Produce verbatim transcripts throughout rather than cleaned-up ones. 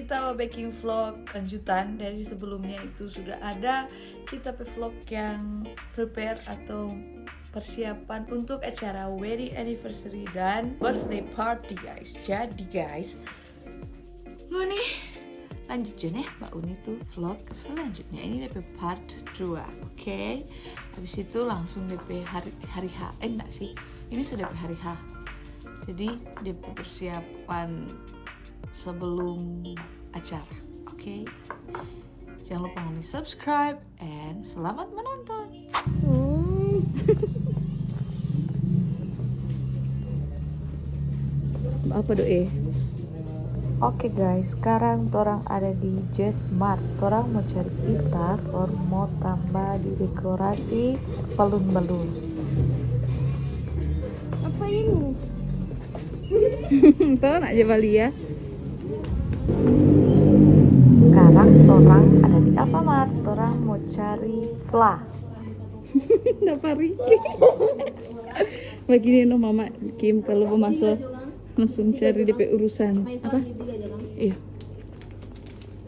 Kita mau bikin vlog lanjutan dari sebelumnya, itu sudah ada kita pe vlog yang prepare atau persiapan untuk acara wedding anniversary dan birthday party, guys. Jadi, guys, ngoni lanjut jo ne, Mbak Uni tu vlog selanjutnya. Ini depe part dua, oke? Habis itu langsung depe hari, hari H. Eh, enggak sih. Ini sudah depe hari H. Jadi, depe persiapan sebelum acara, oke? Jangan lupa ngoni subscribe and selamat menonton. Apa do eh? Oke guys, sekarang torang ada di Jazz Mart. Torang mo cari pita for mo tamba di dekorasi balun-balun. Apa ini? Tau nak je bali ya. Sekarang torang ada di Alfamart, torang mo cari fla. Dapa Riki. Bagini no mama Kim, kalu mo maso langsung cari depe urusan. Apa? Iya.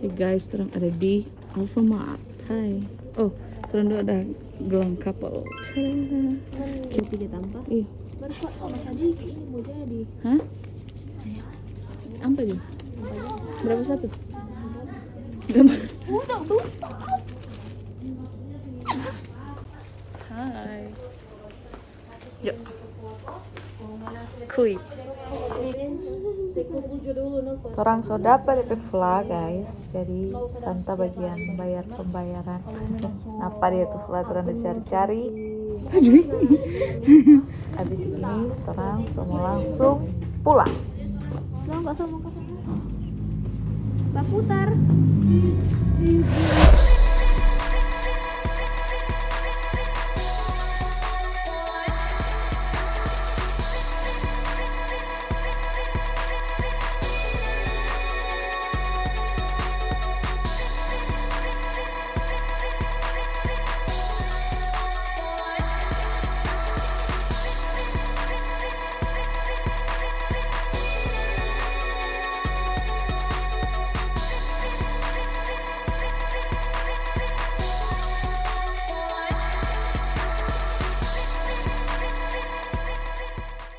Hey guys, torang ada di Alfamart. Hai. Oh, torang dua ada gelang couple. Tada. Ada tiga tampa. Iya. Baru kok sama sadiki ini mo jadi. Hah? Ampa jo. Berapa satu? Gambar. Udah, dusta. Hai. Yuk. Kui. Torang so dapa depe fla, guys. Jadi, Santa bagian bayar pembayaran. Napa dia tu fla, torang da cari-cari. Ajui. Habis ini, torang so mo langsung pulang. Mau nggak, mau nggak? Baputar.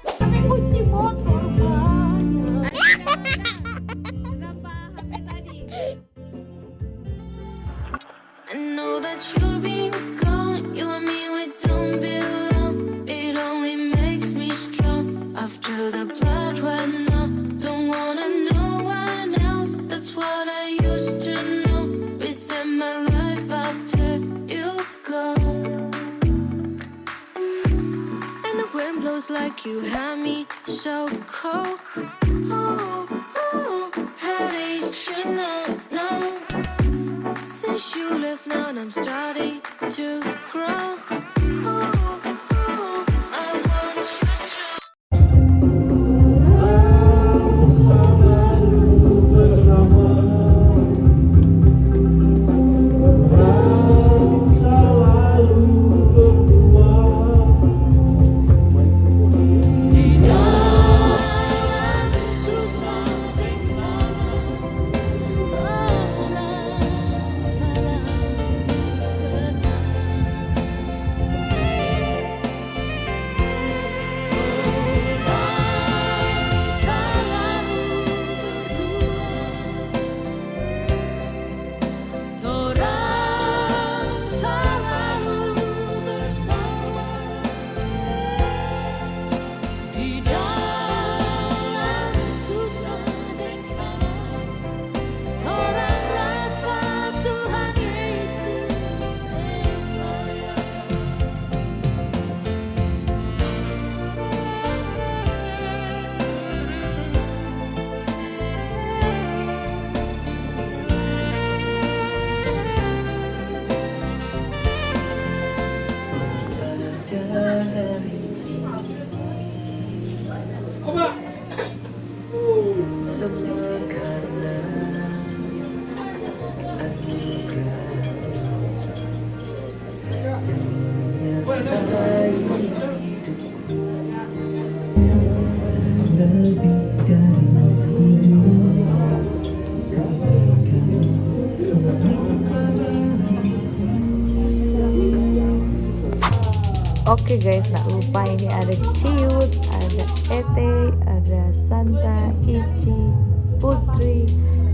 Pakai kunci motor banyak. Kenapa H P tadi? I know that you've been gone, you and me, we don't belong. It only makes me strong. After the blood run out, don't wanna no one else. That's what I used to know. Reset my life after you go. And the wind blows like you had me so cold. Oh, oh, how did you not know? Since you left now, I'm starting to crawl. Oh, oh, I want you to Oke guys, nak lupa ini ada Ciut, ada Ete, ada Santa, Ici, Putri,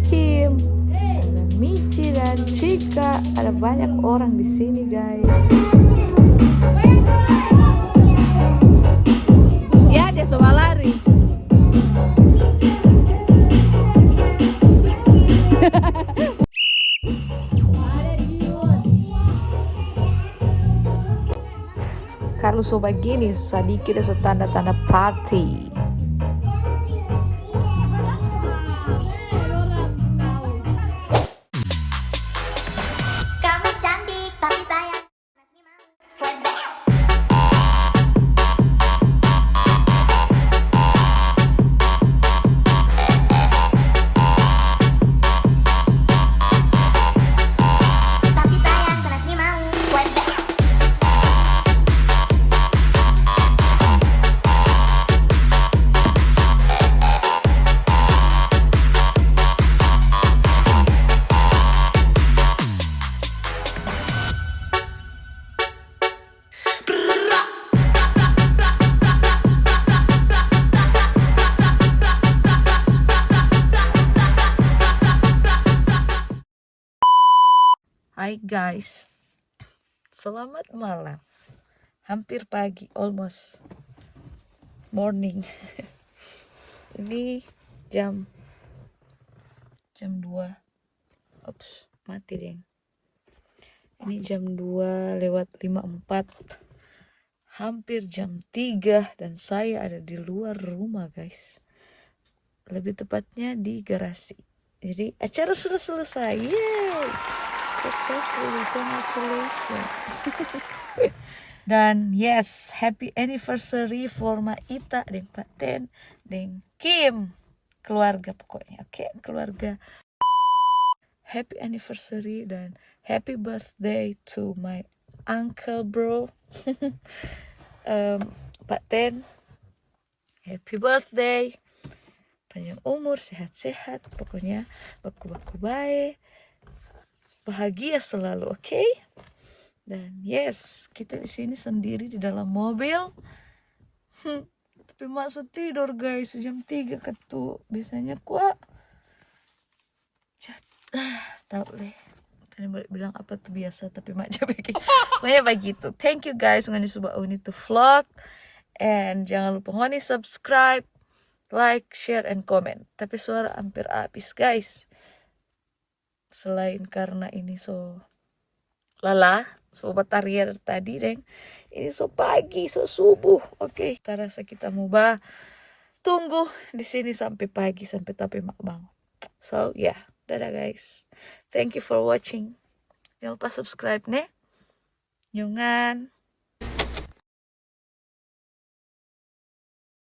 Kim, ada Mici dan Cika. Ada banyak orang di sini guys. Ya, dia so balari. Kalu so bagini, sadiki dia so tanda-tanda party. Kamu cantik, tapi sayang. Hai guys, selamat malam. Hampir pagi, almost morning. Ini jam jam dua. Ups, mati deng. Ini jam dua lewat lima empat. Hampir jam tiga dan saya ada di luar rumah, guys. Lebih tepatnya di garasi. Jadi acara sudah selesai. Yeay! Successfully, congratulations. Dan yes, happy anniversary for Ma Ita deng Paten deng Kim. Keluarga pokoknya, oke? Keluarga. Happy anniversary dan happy birthday to my uncle, bro. Em, Paten, happy birthday. Panjang umur, sehat-sehat, pokoknya baku-baku bae. Bahagia selalu, oke? Dan yes, kita di sini sendiri di dalam mobil. Hmm, tapi Ma so tidor, guys, jam tiga katu. Biasanya kwa jat-, ah, tau leh. Tadi mau bilang apa tuh biasa, tapi Ma ja bikin. Pokoknya bagitu. Thank you, guys, ngoni su bauni tu vlog. And jangan lupa ngoni subscribe, like, share, and comment. Tapi suara hampir abis, guys. Selain karena ini so lalah, so bataria dari tadi, deng. Ini so pagi, so subuh. Oke, tarasa kita mo ba tunggu di sini sampe pagi, sampe tapi Ma bangun. So, yeah, dadah, guys. Thank you for watching. Jangan lupa subscribe, ne. Nyungan.